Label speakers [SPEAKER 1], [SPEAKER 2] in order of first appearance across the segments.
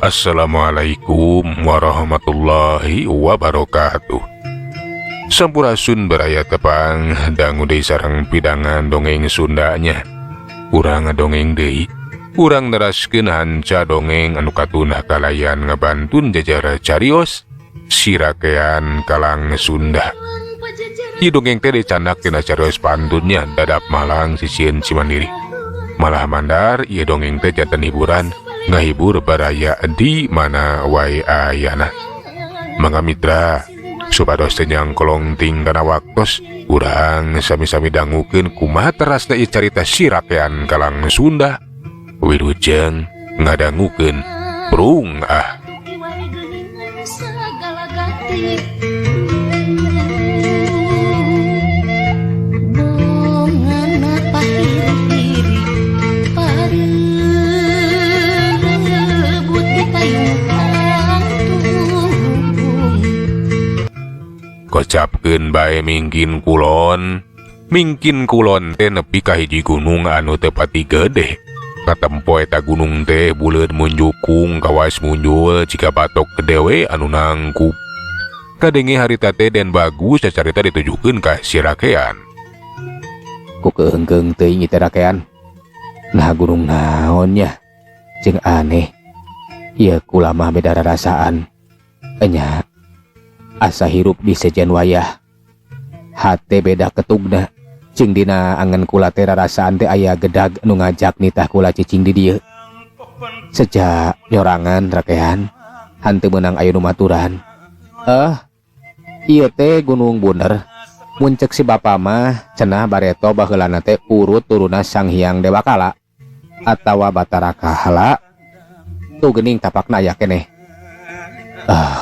[SPEAKER 1] Assalamualaikum warahmatullahi wabarakatuh. Sampurasun baraya, tepang dangu deui sareng pidangan dongeng Sundanya. Urang ngadongeng deui, urang neraskeun hanca dongeng anu katunah kalayan ngabantun jajar carios Sirakean Kalang Sunda. Ieu dongeng teh dicandak tina carios pantunnya Dadap Malang Sisieun Cimandiri. Malah mandar ieu dongeng teh janten hiburan, ngahibur baraya di mana wae ayana. Mangga mitra, supados teu nyangkolong ting kana waktos, urang sami-sami dangukeun kumaha terasna ieu carita Sirakean Kalang Sunda. Wilujeng ngadangukeun, brung ah. Kocapkeun bae mingkin kulon. Mingkin kulon teh nepi ka hiji gunung anu teu pati gede. Katempo eta gunung teh buleud munjukung kawas munjul jika batok dewe anu nangkup. Kadenge harita teh Den Bagus cacarita ditujukeun ka si rakean.
[SPEAKER 2] Ku keengkeung teuing ieu teh rakean. Nah gunung naon nya? Jeung aneh. Ieu kula mah beda rarasaan. Enya asa hirup di sejen wayah. Hate beda ketugna. Jeung dina angen kula teh rarasaan teh aya gedag nu ngajak nitah kula cicing di dieu. Sejak nyorangan rakean, hanteu meunang aya nu maturan. Ieu teh Gunung Buner. Mun ceuk si bapa mah cenah bareto baheulana teh urut turuna Sang Hyang Dewakala atawa Batara Kahala. Tuh geuning tapakna aya keneh.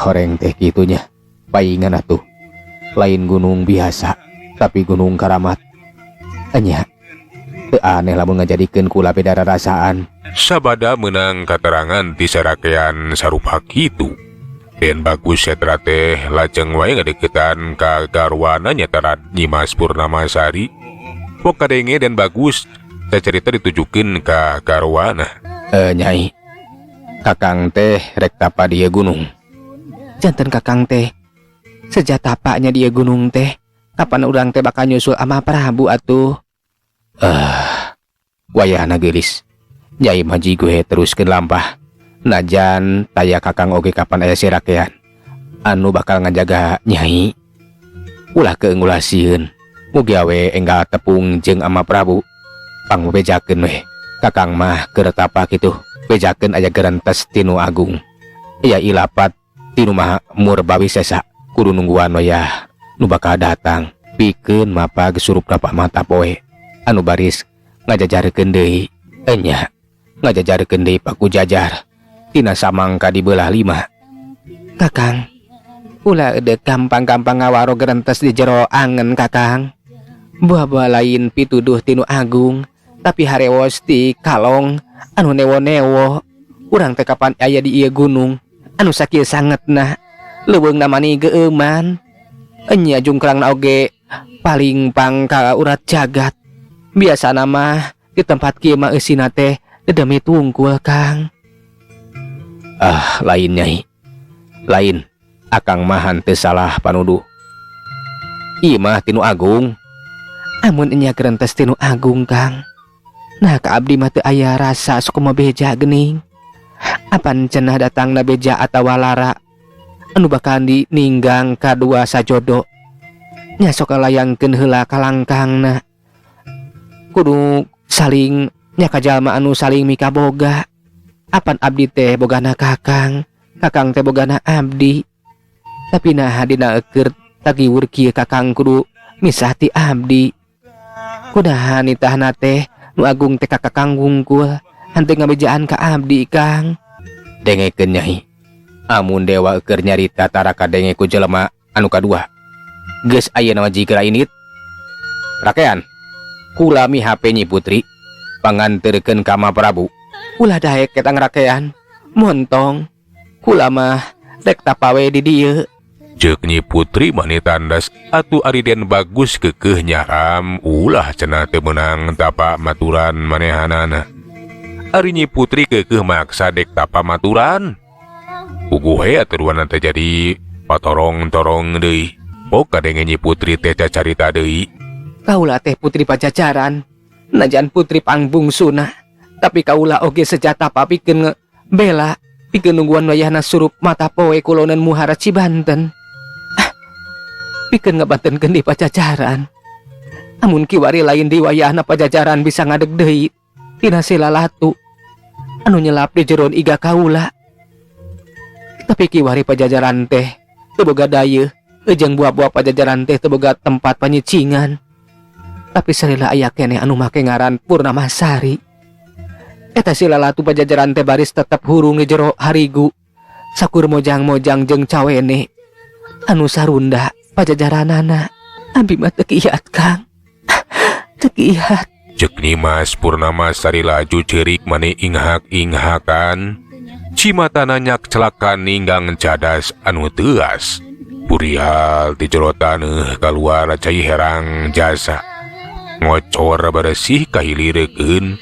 [SPEAKER 2] Horeng teh kitunya. Paingan atuh. Lain gunung biasa, tapi gunung karamat. Enya, teu aneh lamun ngajadikeun kula beda rarasaan.
[SPEAKER 1] Sabada meunang katerangan ti sarakean sarupa kitu. Den Bagus setra teh lajeng wae ngadeukeutan ka garwana nyaeta Nyimas Purnamasari. Pok kadenge Den Bagus cacarita ditujukeun ka garwana.
[SPEAKER 2] Nyai, kakang teh rek tapa dieu gunung. Janten kakang teh sejak tapaknya dia gunung teh, kapan urang teh bakal nyusul ama Prabu atuh? Wayahna geulis. Nyai mah jigoe teruskeun lampah. Najan taya kakang oge kapan aya sirakean anu bakal ngajaga nyai. Ulah keung ulah sieun. Mugi awe enggal tepung jeung ama Prabu. Pangbejakeun weh. Kakang mah keur tapa kitu. Bejakeun aya gerentes tinu agung. Aya ilapat tinu maha murbawisesa. Kudu nungguan wayah nu bakal datang. Pikeun mapag surupna mata poe anu baris ngajajarkeun deui. Enya ngajajarkeun deui paku jajar tina samangka dibelah 5. Kakang, ulah eudeuh gampang-gampang ngawaro gerentes di jero angen kakang. Buah-buah lain pituduh tinu agung, tapi harewos ti kalong anu newo-newo. Urang teh kapan aya di ieu gunung anu sakieu sangetna. Leuweung namani geueuman. Enya jungkrangna oge paling pang ka urat jagat. Biasana mah di tempat kieu mah eusina teh dedemi tungkul kang. Ah, lain nyai. Lain. Akang mah henteu salah panuduh. Ieu mah tinu agung. Amun enya gerentes tinu agung kang. Nah ka abdi mah teu aya rasa sok beja geuning. Apan cenah datangna beja atawa lara anu bakal dininggang kadua sajodo. Nya sok layangkeun heula kalangkangna. Kudu saling nya ka jalma anu saling mikaboga. Apan abdi teh bogana kakang, kakang teh bogana abdi. Tapi naha dina eukeut tagiwur kieu kakang kudu misah ti abdi. Kunaha nitahna teh nu agung teh ka kakang wungkul, henteu ngabejaan ka abdi kang. Dengekeun nyai. Amun dewa keur nyarita tara kadenge ku jelema anu kadua. Geus ayeuna mah jiga init. Rakean, kula mihape Nyi Putri panganterkeun ka Ma Prabu. Ulah daek eta ngarakean. Montong kula mah rek tapawe di dieu.
[SPEAKER 1] Ceuk Nyi Putri mani tandas atuh ari Den Bagus keukeuh nyaram ulah cenah teu meunang tapa maturan manehanana. Ari Nyi Putri keukeuh maksa dek tapa maturan. Puguh we atuh duanana teh jadi patorong-torong deui. Pok kadenge Nyi Putri teh cacarita deui.
[SPEAKER 2] Kaula teh putri Pajajaran, najan putri pangbungsuna, tapi kaula oge sejata pikeun bela pikeun nungguan wayahna surup mata poe kulonan Muhara Cibanten. Ah, pikeun ngabantenkeun di Pajajaran. Amun kiwari lain di wayahna Pajajaran bisa ngadeg deui tina silalatu anu nyelap di jeron iga kaula. Tapi kiwari Pajajaran teh teu boga dayeuh, jeung buah-buah Pajajaran teh teu boga tempat panyicingan. Tapi salila aya keneh anu make ngaran Purnamasari. Eta silalatu Pajajaran teh baris tetep hurung di jero harigu. Sakur mojang-mojang jeung cawene anu sarunda Pajajaranana. Abi mah teu kiat, Kang. Teu kiat.
[SPEAKER 1] Cek Nyimas Purnamasari laju ceurik mani inghak-inghakan. Cimatana nyakclakan ninggang cadas anu teuas. Burial ti jero taneuh kaluar cai herang jasa. Ngocor beresih kahilireukeun,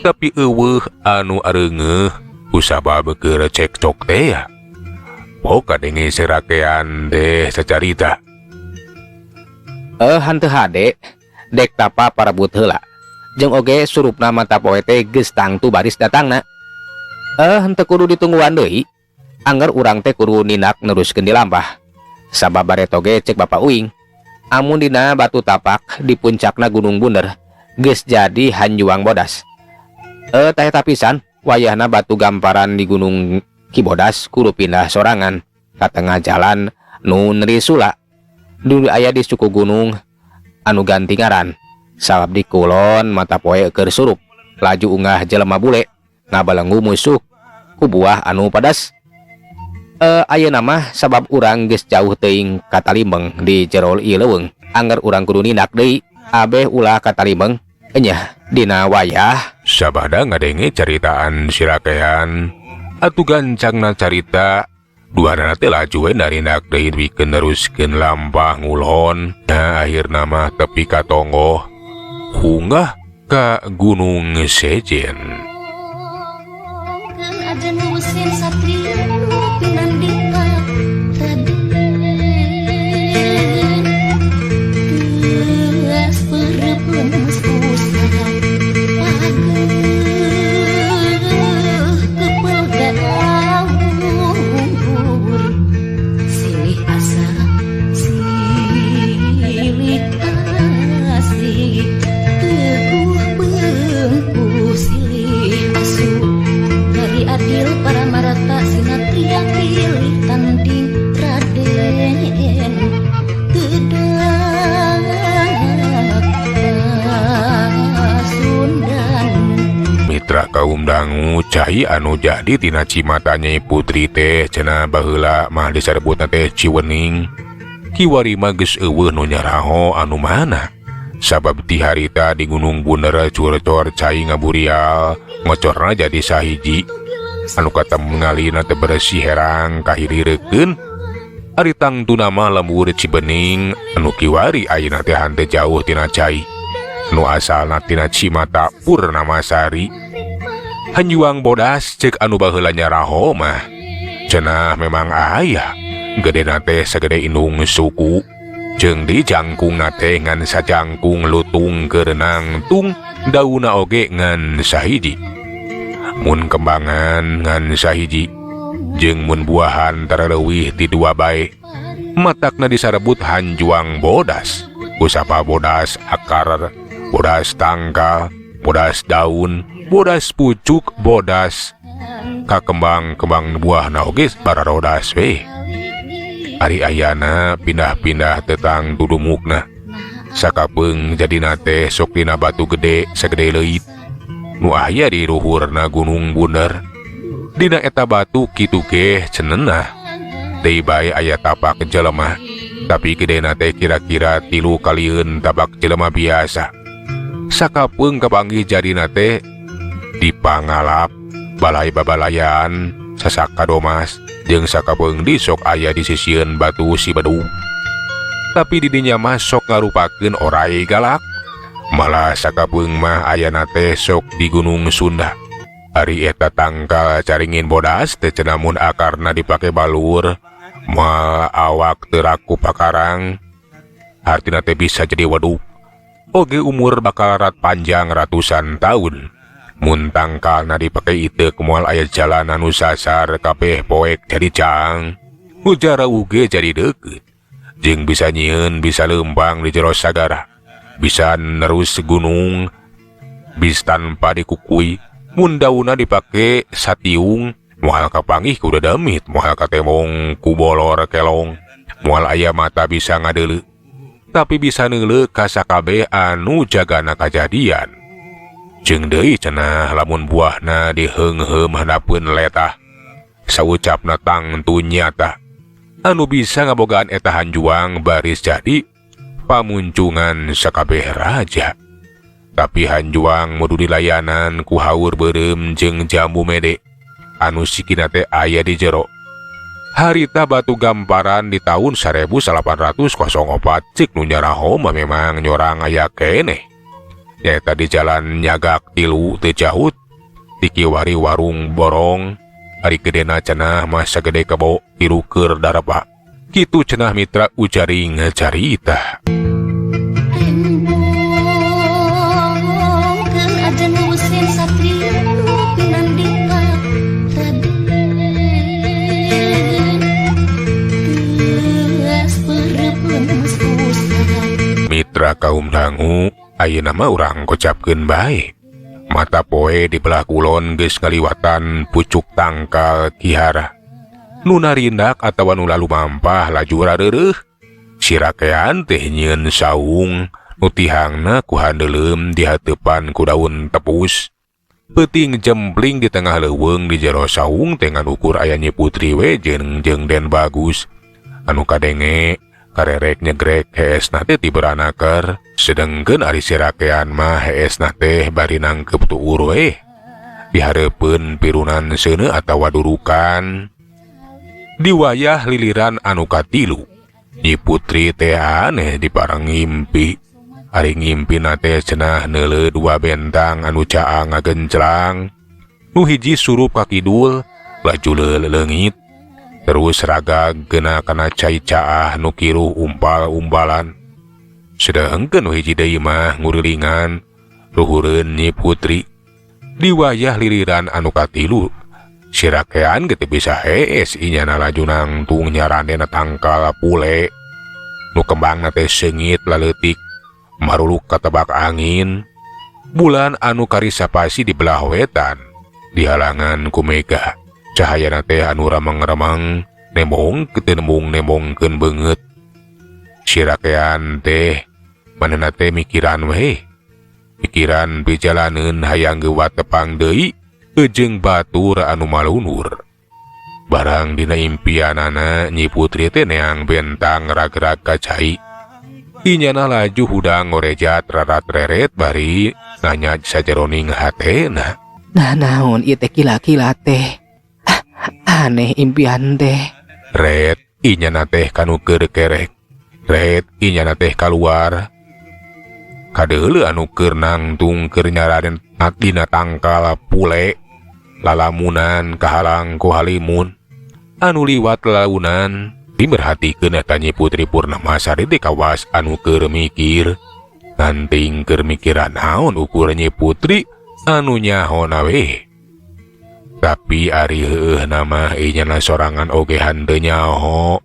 [SPEAKER 1] tapi euweuh anu areungeuh kusabab keur cekcok teh. Pok kadenge serakean teh sacarita.
[SPEAKER 2] Hanteu hade dek tapa parebut heula. Jeung oge surupna mata poe teh geus tangtu baris datangna. Henteu kudu ditungguan deui. Angger urang teh kudu nindak neruskeun dilampah. Sabab bareto ge cek Bapak Uing. Amun dina batu tapak di puncakna Gunung Bunder geus jadi hanjuang bodas. Tah eta pisan wayahna batu gamparan di Gunung Kibodas kudu pindah sorangan ka tengah jalan nu Nrisula. Dulu aya di suku gunung anu ganti ngaran. Sabab di kulon mata poe keur surup laju unggah jelema bule ngabalenggu musuh ku buah anu padas. Ayeuna mah sabab urang geus jauh teuing ka Talimeng di jero ieu leuweung, angger urang kudu nindak deui abeh ulah ka Talimeng enya dina wayah.
[SPEAKER 1] Sabada ngadenge caritaan sirakean atuh gancangna carita duanana teh laju we narindak deui pikeun neruskeun lampah ngulon. Nah, akhirna mah tepi ka tonggoh hunggah ka Gunung Sejen. Mitra kaum dangu cai anu jadi tina cimata Nyai Putri teh cenah baheula mah disarebutna teh Ciwening. Kiwari mah geus euweuh nu nyaraho anu mana. Sabab ti harita di Gunung Bunder curcor cai ngaburial ngocorna jadi sahiji. Anu katem ngalina teh beresih herang kahilireukeun. Ari tangtuna mah lembur Cibening anu kiwari ayeuna teh henteu jauh tina cai. Nu asalna tina Cimata Purnamasari. Hanjuang bodas cek anu baheula nyaraho mah. Cenah memang aya. Gedena teh sagede indung suku. Jeung di jangkungna teh ngan sajangkung lutung kerenang tung dauna oge ngan sahiji. Mun kembangan ngan sahiji. Jeung mun buahan taraleuwih ti dua bae. Matakna disarebut hanjuang bodas. Kusapa bodas akar, bodas tangkal, bodas daun, bodas pucuk, bodas kakembang-kembang buahna oge bararodas we. Ari ayana pindah-pindah tetang dudumukna. Sakapeung jadina teh sok dina batu gede sagede leuit. Nu aya di luhurna Gunung Bunder. Dina eta batu kitu ge cenenah. Deui bae aya tapak jelema, tapi gedena teh kira-kira 3 kalieun tapak jelema biasa. Sakapeung kapanggih jadina teh dipangalap balai babalayan sasaka domas jeung sakapeung disok aya di sisieun batu si bedug. Tapi didinya mah sok ngarupakeun orai galak. Malah sakapeung mah ayana teh sok di Gunung Sunda. Ari eta tangkal caringin bodas teh cenah mun akarna dipake balur moal awak teu raku pakarang. Hartina teh bisa jadi waduk. Oge umur bakal rat panjang ratusan tahun. Mun tangkalna dipake iteuk moal aya jalan anu sasar kabeh poek jadi caang. Ujara uge jadi deukeut. Jeung bisa nyieun bisa leumpang di jero sagara. Bisa nerus gunung bis tanpa dikukui. Mun daunna dipake satiung moal kapanggih ku dadamit moal katemong ku bolor kelong. Moal aya mata bisa ngadeuleu. Tapi bisa neuleuh ka sakabeh anu jagana kajadian. Jeung deui cenah lamun buahna diheungheum handapeun letah. Saucapna tangtu nyata. Anu bisa ngabogaan eta hanjuang baris jadi pamuncungan sakabeh raja. Tapi hanjuang mudu dilayanan ku haur beureum jeung jambu mede anu sikina teh aya di jero. Harita batu gamparan di tahun 1804 cik nu nyaraho mah memang nyorang aya keneh. Nyaeta di jalan Nyagak tilu teu jauh ti kiwari warung borong ari gedena cenah mah sagede kebo tilu keur darapa. Kitu cenah mitra ujaring carita. Mitra kaum dangu ayeuna mah urang kocapkeun bae. Mata poe di belah kulon geus ngaliwatan pucuk tangkal kihara. Nu narindak atawa nu lalu mampah laju rareureuh. Sirakean teh nyieun saung nu tihangna ku handeuleum dihateupan ku daun tepus. Peuting jempling di tengah leuweung di jero saung teh ngan ukur aya Nyi Putri we jeung Den Bagus. Anu kadenge karerek nyegrek heesna teh ti beranaker. Sedengkeun ari sirakean mah heesna teh bari nangkep tuur we. Dihareupeun pirunan seuneu atawa durukan. Di wayah liliran anu katilu, Nyi Putri teh aneh dipareng ngimpi. Ari ngimpina teh cenah neuleuh dua bentang anu caang ngagenclang. Nu hiji surup ka kidul, laju leungit. Terus ragag geuna kana cai caah nu kiruh umpal-umpalan. Sedengkeun nu hiji deui mah ngurilingan luhureun Nyi Putri. Di wayah liliran anu katilu, sirakean ge teu bisa hees inyana laju nangtung nyarandena tangkal pule. Nu kembangna teh seungit laleutik, maruluk katebak angin. Bulan anu karisapasi di belah wetan, dihalangan ku mega. Cahayana teh anu remeng-remeng, nemong teu nembung-nembongkeun beungeut. Sirakean teh manehna teh mikiran we. Pikiran pijalaneun hayang geuwat tepang deui jeung batur anu malunur. Barang dina impianana Nyi Putri teh neang bentang rag-rag ka cai. Inyana laju hudang ngorejat rarat-reret bari nanya sajeroning hatena.
[SPEAKER 2] Nah naon ieu teh kila-kila teh? Ah, aneh impian teh.
[SPEAKER 1] Ret inyana teh kanu keur kerek. Ret inyana teh kaluar. Kadeuleu anu keur nangtung keur nyaraden dina tangkal pule. Lalamunan kahalang ku halimun. Anu liwat launan dimerhatikeun eta Nyi Putri Purnamasari teh kawas anu keur mikir. Nanting keur mikiran naon ukur Nyi Putri anu nyahona we. Tapi ari heueuh nama inyana sorangan oge henteu nyaho.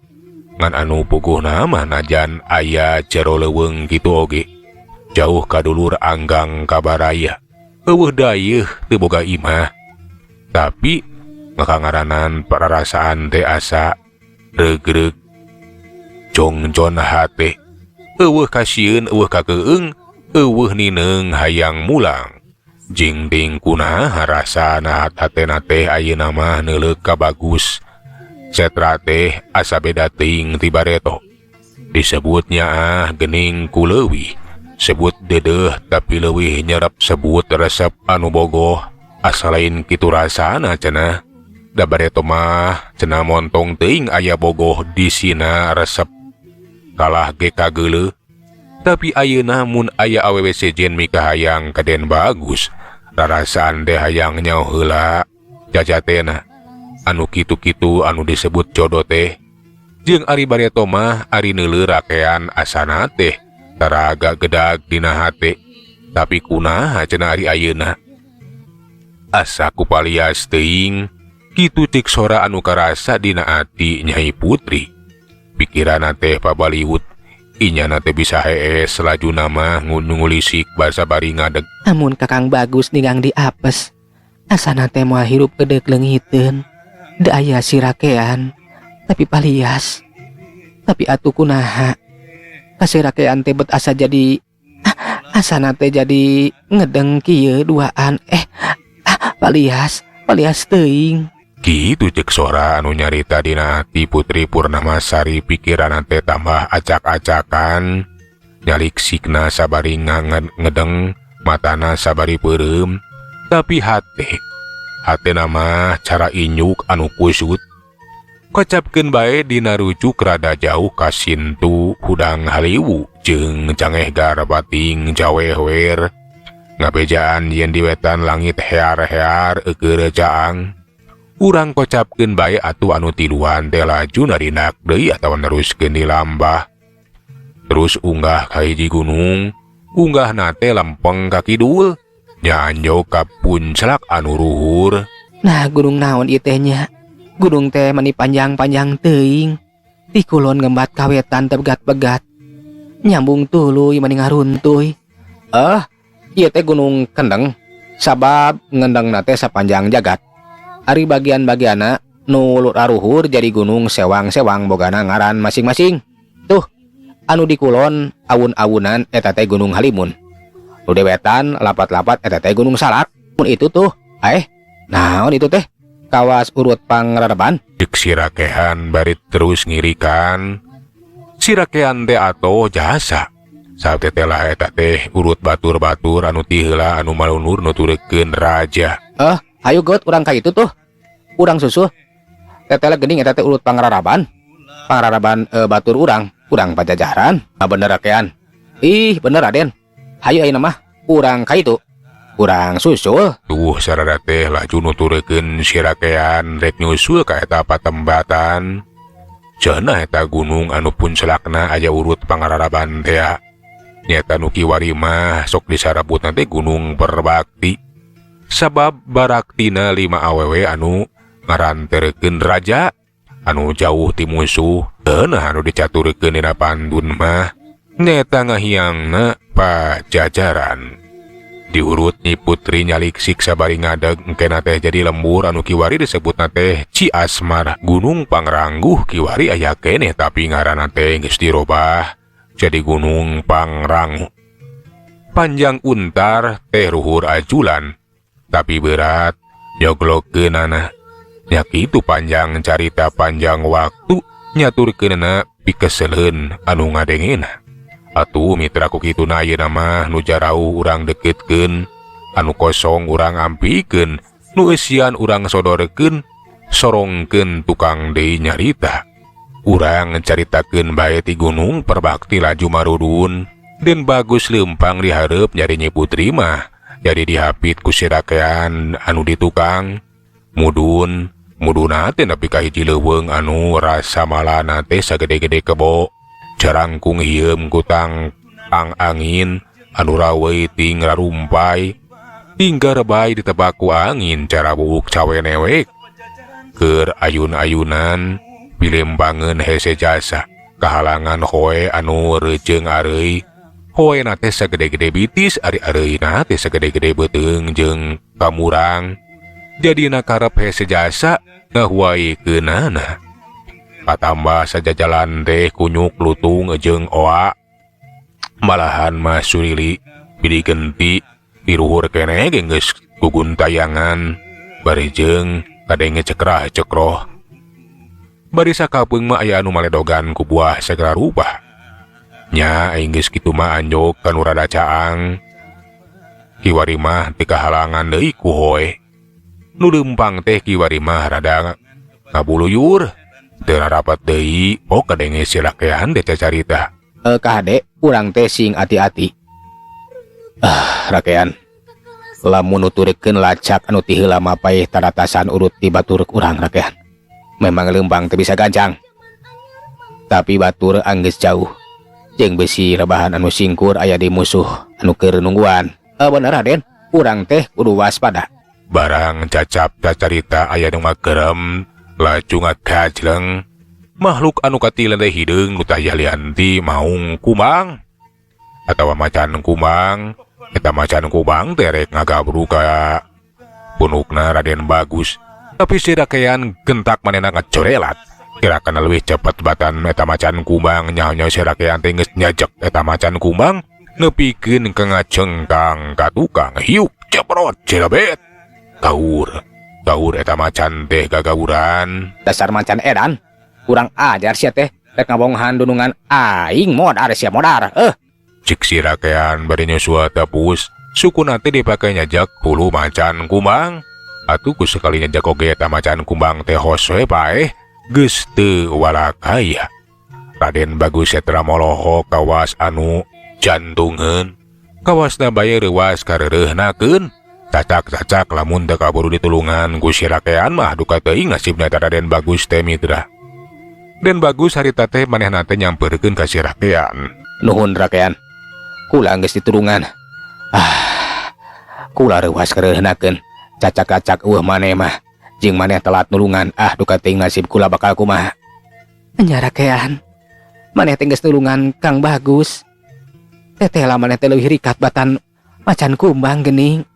[SPEAKER 1] Ngan anu puguhna mah najan aya jero leuweung kitu oge. Jauh ka dulur anggang kabaraya. Eueuh dayeuh teu boga imah. Tapi ngakangaranan pararasaan teh asa regreg jongjon hate. Eueuh kasieun eueuh kakeung eueuh nineung hayang mulang. Jeung ting kunaha rasana hatena teh ayeuna mah neuleuk ka Bagus. Setra teh asa beda teuing ti bareto. Disebutnya ah geuning ku leuwih. Sebut dedeuh tapi leuwih nyerep sebut resep anu bogoh. Asa lain kitu rasana cenah. Da bareto mah cenah montong teuing aya bogoh di sina resep. Kalah ge kageuleuh. Tapi ayeuna mun aya awewe sejen mikahayang ka Den Bagus. Rarasaan teh hayang nyaho heula jajatena anu kitu-kitu anu disebut jodoh teh. Jeung ari bareto mah ari neuleuh rakean asana teh taraga gedag dina hate. Tapi kunaha cenah ari ayeuna? Asa kupalias teuing kitu cek sora anu karasa dina ati Nyai Putri. Pikiranna teh pabaliut. Inyana teh bisa hees lajuna mah ngulisik basa bari ngadeg.
[SPEAKER 2] Amun Kakang Bagus ninggang di apes, asana teh moal hirup gedeg leungiteun. Da aya si rakean, tapi palias. Tapi atuh kunaha? Kasirakean teh bet asa jadi asana teh jadi ngedeng kieu duaan. Palias, palias teuing.
[SPEAKER 1] Kitu cek sora anu nyarita dina ati Putri Purnamasari. Pikiran teh tambah acak-acakan. Nyaliksikna sabari ngedeng, matana sabari peureum, tapi hate hatena mah cara inyuk anu kusut. Kocapkeun bae dina rujuk rada jauh ka Sintu hudang haliwu jeung cangeh garbating jawehwer. Ngabejaan yen di wetan langit hear-hear eukeur caang. Urang kocapkeun bae atuh anu tiluan teh laju narinak deui atawa neruskeun di lambah. Terus unggah ka hiji gunung, unggahna teh lempeng ka kidul, nyanjo ka punclak anu ruhur.
[SPEAKER 2] Nah, gunung naon ieu teh nya? Gunung teh mani panjang-panjang teuing. Ti kulon ngembat ka wetan tebegat-begat. Nyambung tuluy mani ngaruntuy. Ieu teh Gunung Kendeng. Sabab ngendengna teh sapanjang jagat. Ari bagian-bagianna nu aruhur jadi gunung sewang-sewang bogana ngaran masing-masing. Tuh, anu di kulon awun-awunan eta teh Gunung Halimun. Nu di wetan lapat-lapat eta teh Gunung Salak. Mun itu tuh, naon itu teh? Kawas urut pangraraban.
[SPEAKER 1] Cek sirakehan bari terus ngirikan. Sirakehan teh atoh jasa. Satetelah eta teh urut batur-batur anu ti heula anu malunur nuturkeun raja.
[SPEAKER 2] Ayo got urang ka itu tuh. Urang susuh. Tetela geuning eta teh urut pangraraban. Pangraraban batur urang, urang Pajajaran. Ah, bener rakean. Ih, bener Raden. Hayu ayeuna mah urang ka itu. Urang susul.
[SPEAKER 1] Tuh sarada teh laju nuturkeun sirakean rek nyusul ka eta patembatan. Cenah eta gunung anu puncelakna aya urut pangraraban teh. Nyata nu kiwari mah sok disarabutna teh Gunung Berbakti. Sabab baraktina 5 awewe anu ngaranterkeun raja anu jauh ti musuh. Eunah anu dicaturkeun dina pantun mah nyata ngahiangna Pajajaran. Diurut Nyi Putri nyaliksik sabari ngadeg engkena teh jadi lembur anu kiwari disebutna teh Ciasmara. Gunung Pangrangguh kiwari aya keneh tapi ngaranna teh geus dirobah jadi Gunung Pangrango. Panjang untar teh ruhur ajulan tapi berat nyoglokeunana. Nya kitu panjang carita panjang waktu nyaturkeunana pikeseleun anu ngadengena. Atuh mitra ku kituna ayeuna mah nu jarauh urang deketkeun, anu kosong urang ampikeun, nu eusian urang sodorkeun, sorongkeun tukang deui nyarita. Urang caritakeun bae ti Gunung Perbakti laju marurun, Den Bagus leumpang dihareup nyari Nyi Putri mah, jadi dihapit ku sirakean anu di tukang. Mudun, muduna teh nepi ka hiji leuweung anu rasa malana teh sagede-gede kebo. Jarangkung hieum kutang ang angin anu raweuy ting rarumpai hingga rebay ditebak ku angin cara buuk cawenewek. Keur ayun-ayunan pilembangeun hese jasa kahalangan hoe anu reujeung areuy. Hoe na teh sagede-gede bitis ari areuyna teh sagede-gede beuteung jeung kamurang. Jadina karep hese jasa ngahuaikeunana. Patambah sajajalan teh kunyuk lutung jeung oa. Malahan mah surili pilih genti diruhur keneh ge geus guguntayangan bari jeung kadenge cekrah cekroh. Bari sakapeung mah aya anu maledogan ku buah sagala rupa. Nya aing geus kitu mah anjog kanu rada caang. Kiwari mah teu kahalangan deui ku hoe. Nu leumpang teh kiwari mah rada ngabuluyur. Teu rapat deui, oh kadenge silakean teh cacarita.
[SPEAKER 2] Kahade urang teh sing ati-ati. Rakean. Lamun nuturkeun lacak anu ti heula mah paeh taratasan urut di batur urang rakean. Memang leumpang teu bisa gancang. Tapi batur anggeus jauh. Jeung besi rebahan anu singkur aya di musuh anu keur nungguan. Bener Raden, urang teh kudu waspada.
[SPEAKER 1] Barang cacap cacarita aya nu magerem laju ngagajleng makhluk anu katilen teh hideung nu taya lian ti maung kumbang atawa macan kumbang. Eta macan kumbang teh rek ngagabru ka punukna Raden Bagus, tapi si rakean gentak manehna ngacorelat. Gerakan leuwih cepet batan eta macan kumbang. Nyaho-nyaho si rakean teh geus nyajek eta macan kumbang nepikeun ka ngacengkang ka tukang hiuk ceprot celebet gaur gaur eta macan teh gagauran.
[SPEAKER 2] Dasar macan edan, kurang ajar sia teh, rek ngabonghan dunungan aing, modar sia modar.
[SPEAKER 1] Cik si rakean bari nyusua tepus sukuna teh dipake nyajak hulu macan kumbang. Atuh ku sekali nyajak oge eta macan kumbang teh hos we paeh, geus teu walakaya. Raden Bagus Setra molohok kawas anu jantungeun, kawasna bae reuwas kareureuhnakeun. Cacak-cacak lamun teu kaburu ditulungan ku si rakean mah duka teuing nasibna eta Raden Bagus teh mitra. Den Bagus harita teh manehna teh nyamperkeun ka si rakean.
[SPEAKER 2] Nuhun rakean, kula geus ditulungan. Kula reuwas kareuhnakeun. Cacak-cacak eueuh maneh mah jeung maneh telat nulungan. Duka teuing nasib kula bakal kumaha. Nya rakean, maneh teh geus nulungan Kang Bagus. Teteh lah maneh teh leuwih rikat batan macan kumbang geuning.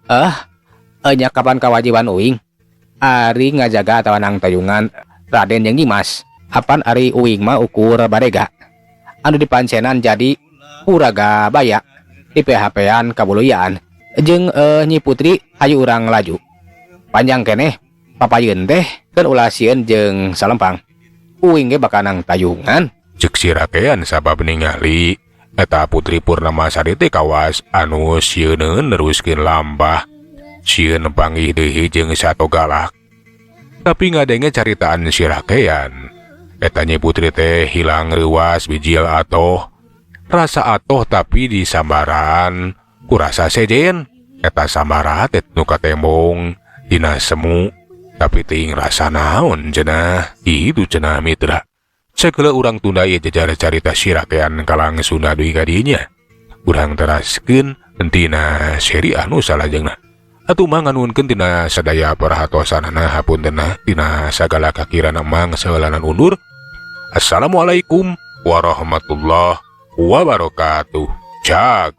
[SPEAKER 2] Nya kapan kawajiban uing ari ngajaga atawa nang tayungan Raden jeung Nyimas. Apan ari uing mah ukur barega anu dipancenan jadi puraga baya di PHP-an kabuluyaan jeung Nyi Putri. Hayu urang laju panjang keneh papayeun teh keun ulah sieun jeung salempang. Uing ge bakal nang tayungan.
[SPEAKER 1] Cek si rakean sabab ningali eta Putri Purnamasari teh kawas anu sieuneun neruskeun lampah, sieun panggih deui jeung sato galak. Tapi ngadenge caritaan si rakean eta Nyi Putri teh hilang reuwas bijil atoh rasa atoh, tapi di sambaran kurasa sejen eta sambara teh nu katembong dina semu, tapi teuing rasa naon cenah itu cenah. Mitra, segala urang tunda ieu jejar carita si rakean kalang Sunda dugi ka dinya. Urang teraskeun tina seri anu salajengna. Atuh mang nganuhunkeun tina sadaya perhatosanana, hapuntenna tina sagala kakirana. Mang saheulanan undur. Assalamualaikum warahmatullahi wabarakatuh. Cag.